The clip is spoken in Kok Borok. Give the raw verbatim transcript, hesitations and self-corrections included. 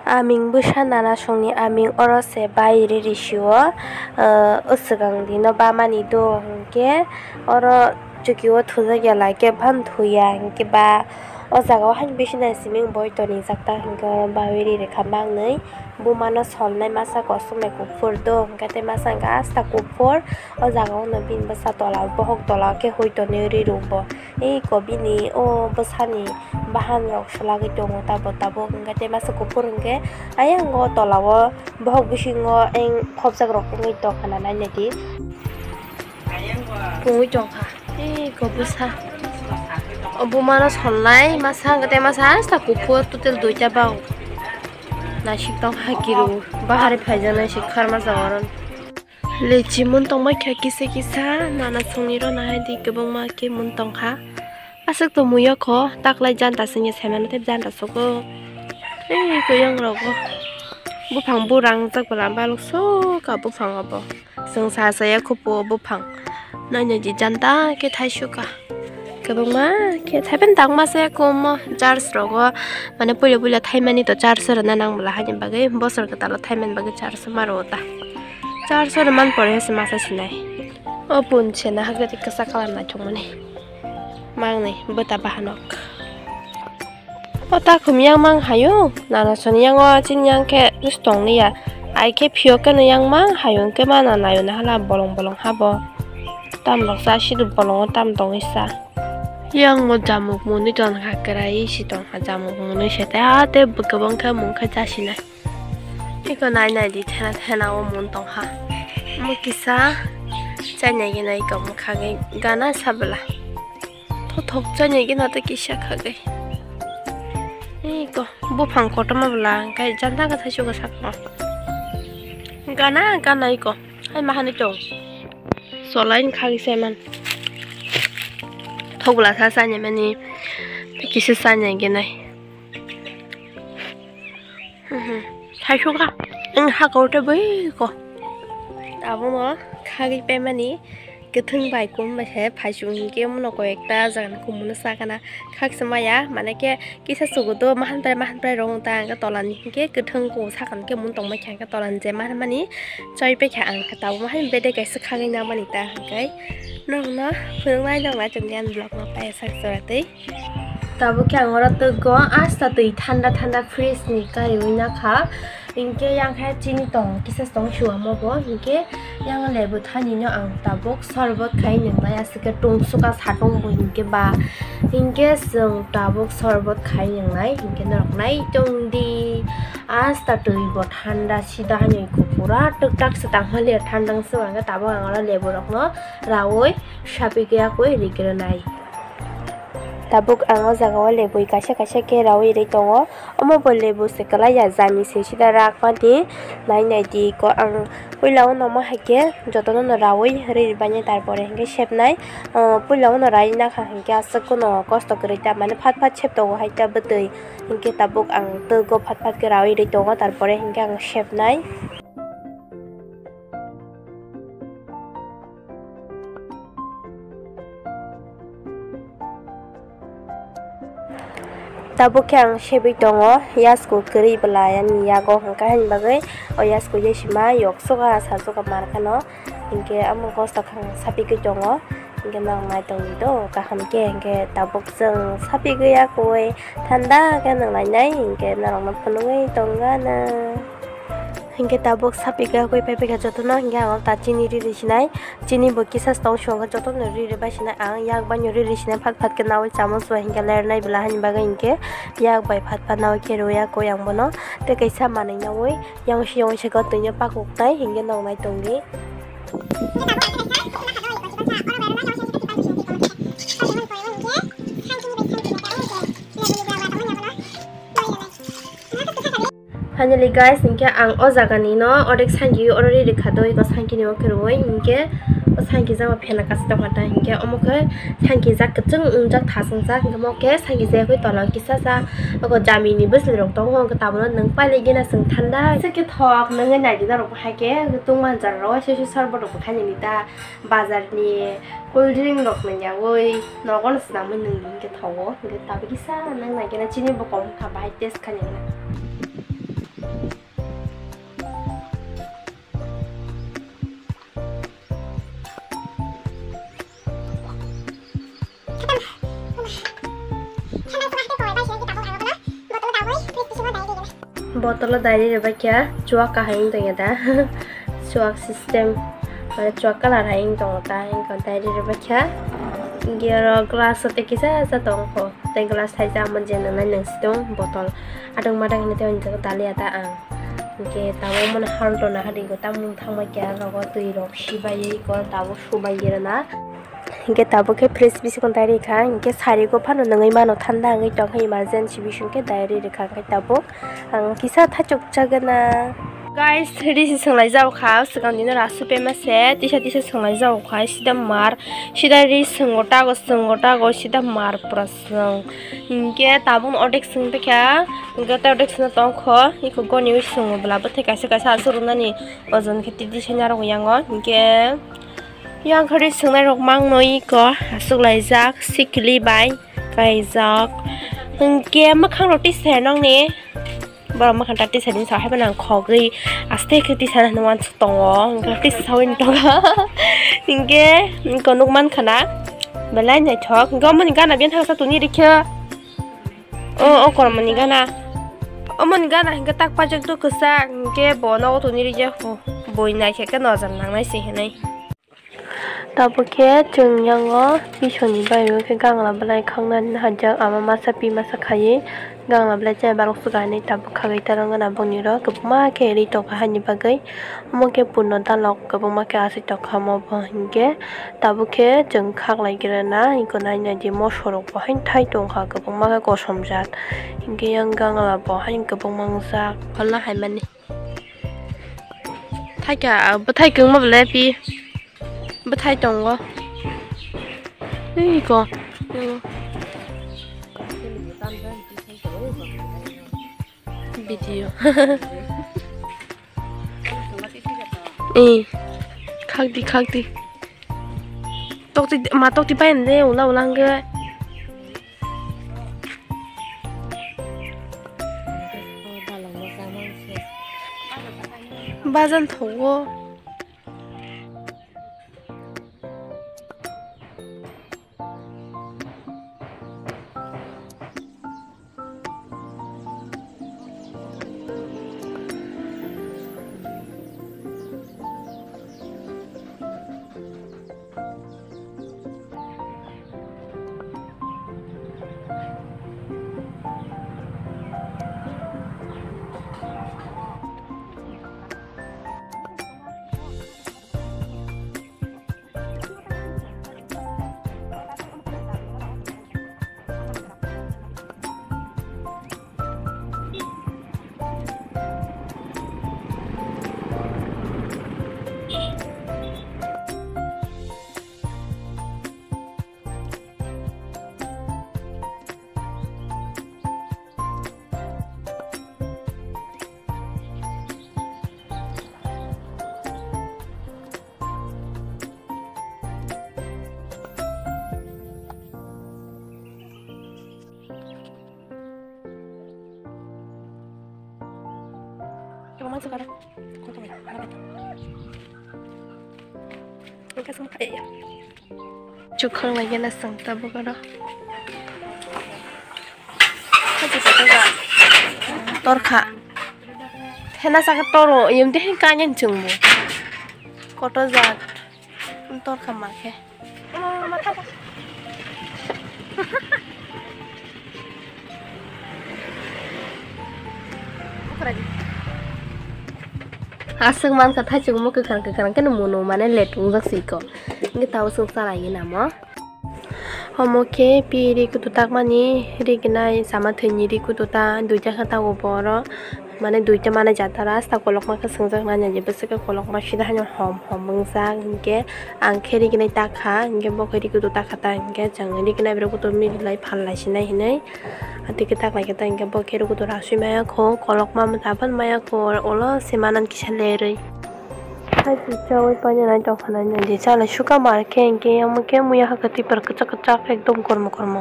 Aming bwsa nana songni aming oro se bai riri sio, ah, o swkang dino bamani do hwnkhe oro chukio thujak ya lai khe phan thuya hwnkhe ba o jaga o haini bisinai siming boi tonijak ta hwnkhe oro bai riri kha mangnwi buma no solnai masa kosom bai kuphur do hwnkhe tei masa hwnkhe asta kuphur o jaga o no bini bwsa tola o bohok tola o khe hui tonwi rwi rwk bo. Eko bini o bwsani bahan rok swlagwi tongo tabuk tabuk hwnkhe tei masa kuphur hwnkhe ayang o tola o bohok bisingo eng khopjak rok wngwi tongkha na nainai di. Pungwi tongkha eko bwsa o buma no solnai masa hwnkhe tei masa asta kuphur total duita bang naisik tongkha kiru bahari phaijaknai si kharma jaga oro. Lechi mun tongbai kha kisa kisa, nana songni rw nahai di kwbangma khe mun tongkha. Aswk tongmung ya kho, taklai janta songya saimano tei janta soko. Ei koyang rogo. Buphang burang jak bwla balok sokha buphang obo. Chwng sa saya khupo buphang. Nainai di janta khe thaisu kha. Kwbangma khe thaiben tangma se kwbangma church rogo, mane puila puila thaimani to church rwna nang bwla haini bagwi bosor kwtal o thaimani bagwi church ma rwo ta. Church rwman pore se masa sinai. O pun se nahagwi kwchak kalar naithokmani. Mangnwi bwta bahanok. O takhum yang mang hayo, nana soni yang o chini yang khe bwswk tong liya. Ai khe phiyok khe no yang mang hayo hwnkhe ma na nayo nahala bolong bolong habo. Tam rok sa sidu bolongo tam tongwi sa. Yang o jamuk mwnwi tongkha kwrai si tongkha jamuk mwnwi se tei a tei bwkabang khe mung khe chasinai. Eko nai nai di thena thena o mun tongkha. Mo kisa chainai gina eko mokha gana sabla. Thothok chainai gina tei kisa khagwi. Eko buphang kotorma bwla hwnkhe janta khe thaisu khe sakno. Gana gana eko hai ma hanwi tong. Solai ni khagwi saiman. Thok bwla sa chainai mani kisa chainai gina. Thaisu kha. Wng hakao tei bwiko. Abono khagwi paimani. Kwthwng bai kum bai se phaichung hinkhe omono koi ekta jagani kumuno sakana khaksa maya, mane khe kisa sugo do mahan prai mahan prai rong ta hwnkhe tola ni hinkhe kwthwng kung sakani khe mun tongma khe hwnkhe tola ni je mahan mani choi pai kha ang khe tabuk mahan bedek kaisa khagwi nang mani ta hwnkhe norokno phunuknai noknai chwng ani vlog no paiya sak jora twi. Tabuk khe ang oro twgo asta twi thanda thanda fridge ni kariwi nakha. Hinkhe yang khe chini tong kisa tong sua mo bo. Hinkhe yang lebu thani no ang tabuk sorbot khai nwngnai aswk khe tungsukha satung bo hinkhe ba. Hinkhe chwng tabuk sorbot khai nwngnai hinkhe norok nai tong di. Asta twi bo thanda sida hani pura twk tak se tang mani thanda wngse tabuk ang oro lebu rok no raui sapikya koi rikra nai. Tabuk ang o jaga o lebui kaisa kaisa khe raui rwi tongo. Omo bo lebu se kwlai ya, jani se sida rak mani. Nai nai di ko ang puila o nomo hai khe jotono no raui rwi rwbainai, tarpore hinkhe sepnai. O puila o no rai nakha hinkhe aswk no kosto kwrwi ta, mane phat phat sep tongo hai ta bwtwi. Hinkhe tabuk ang twgo phat phat khe raui rwi tongo, tarpore hinkhe ang sepnai. Tabuk khe ang sebwi tongo, yasku kwrwi bwla yani yago hwnkha hwnwi bagwi o yasku yasima yoksukha sajuka markhano, hinkhe amo kosto kha ang sapigwi tongo, hinkhe norok nai tongdi do kaham khe, hinkhe tabuk chwng sapigwi ya kuwi thanda khe nwng nainai hinkhe norokno phunugwi tongano. Hinkhe tabuk sapikha kwi paipaikha jotono, hinkhe ang ta chini riri sinai, chini bo kisa tong songkha jotono riri bai sinai, ang yak bai no riri sinai, phat phat khe naui chamung sua hinkhe lernai bwla hani bagwi hinkhe yak bai phat phat naui khe rwya koi ang bono, tei kaisa manwi naui yang si yang si khe twino pakuknai hinkhe noknai tongdi. Finally guys, hinkhe ang o jaga ni no ordek sanki oro ri rikha do, iko sanki ni o khe rwui hinkhe o sanki jama phena kasi tongkha ta, hinkhe omo khe sanki jak kwchwng wngjak thasung jak, hinkhe mo khe sanki jayakwi tola o kisa sa oko jami ni bwsli rok tongo, hinkhe tabuk no nwng pailai gina chwng thanda se khe thok nwngwi nai di norok bo hai khe tungma jara rok se se sorbot rok bo khainani ta. Bazar ni cool drink rok nangyawi nogo no swnamwi nwng di hinkhe thogo, hinkhe tabuk kisa nang nai khe chini bo kom wngkha bahai taste khainai. Bottle o diary rwbaikha, chuak kahai wng tongya da. Chuak system, mane chuak colour hai wng tongo ta, wngkha diary rwbaikha. Hinkhe oro glass o tei kisa sa tongkho, tei glass thaisa amo je nwngnai nang si tong bottle. Adwng madwng hinwi tei o jaga daliya ta ang. Hinkhe tabuk mano haldona hadi go tamung thangbai kha, rogo twi rok sibai iko tabuk subai rwna. Hinkhe tabuk khe fridge bisingo diary rwkha, hinkhe sari go phano nungui mano thanda wngwi tongkha, emergency bising khe diary rwkha, hinkhe tabuk ang kisa thachok chagana. Guys, ri si swnglai jao kha, swkang dino rasu pema se tisa tisa swnglai jao kha, sida mar, sida ri swngo tago, swngo tago, sida mar pura swng. Hinkhe tabuk ordek swng tongkha, hinkhe tei ordek swngna tongkho, iko goni wi swngo bwla bwthai kaisa kaisa aswk rwnani ojon khe titi se narwgo yango, hinkhe. Yang khe ri swngnai rok mangno iko aswk laijak, sikili bai kaijak. Hinkhe mwkhang rok tisa nokni borok mwkhang ta tisa din sa hai phano ang khogwi aste khe tisa nang wansuk tongo, hinkhe tisa sawi tongo. Hinkhe iko nuk mankha na belai naithok. Hinkhe omoni gana biyang thangsa tuni rikhe. O, o kormoni gana. Omoni gana hinkhe tak pajak do kwchak, hinkhe bo nogo tuni rikhe. Boi naikhe khe nojor nangnai se hinwi. Tabuk khe chwng yango pisoni bai o khe gangla belai khaknani hajak, ama masa pi masa khaiwi gangla belai chaya barok swkang hinwi tabuk khagwi ta rwngna bongni rok kwbangma khe ri tongkha haini bagwi. Omo khe purno dalok kwbangma khe aswk tongkha omo bo hinkhe tabuk khe chwng khaklai khe rwna iko naina di moso rok bo haino thai tongkha kwbangma khe kosom jat hinkhe yang gangla bo haino kwbangma wngjak phalna haimani. Thaika, ah, bwthai kwngma belai pi. Bwthai tongo. Ui ko. Video. Eh. Khakdi, khakdi. Tokti, ma tokti pai ande, ula ula hangge. Bajan thogo. Chukhang lagi na sangta bukaro. Torkha. Hena saka toro, yum teh kanya chungmu. Koto jat. Torkha makhe. Aswk mankha thaichukmo kwkhwrang kwkhwrang khe nwng mano mane let wngjak siko. Hwnkhe tabuk chwng chalaigwi namo. Omo khe pi ri kutu takmani ri gwnai chama thwini ri kutu ta duita khe tago boro. Mane duita mane jatara asta kolokma khe swngjak nani je bwswk khe kolokma sida haino hom hom wngjak hinkhe ang khe ri gwnai takha hinkhe bo khe ri kutu takha ta hinkhe chwng ri gwnai borok kutu milai phal lai sinai hinwi atwi khe tak lai khe ta hinkhe bo khe ri kutu rasui maya kho kolokma tabhan maya kho ulo se manan kisa lerwi. Hai twi chaui painani tongkha nai nai di chalai suka mar khe hinkhe omo khe muya hakhe twipra kwchak kwchak ekdom kormo kormo.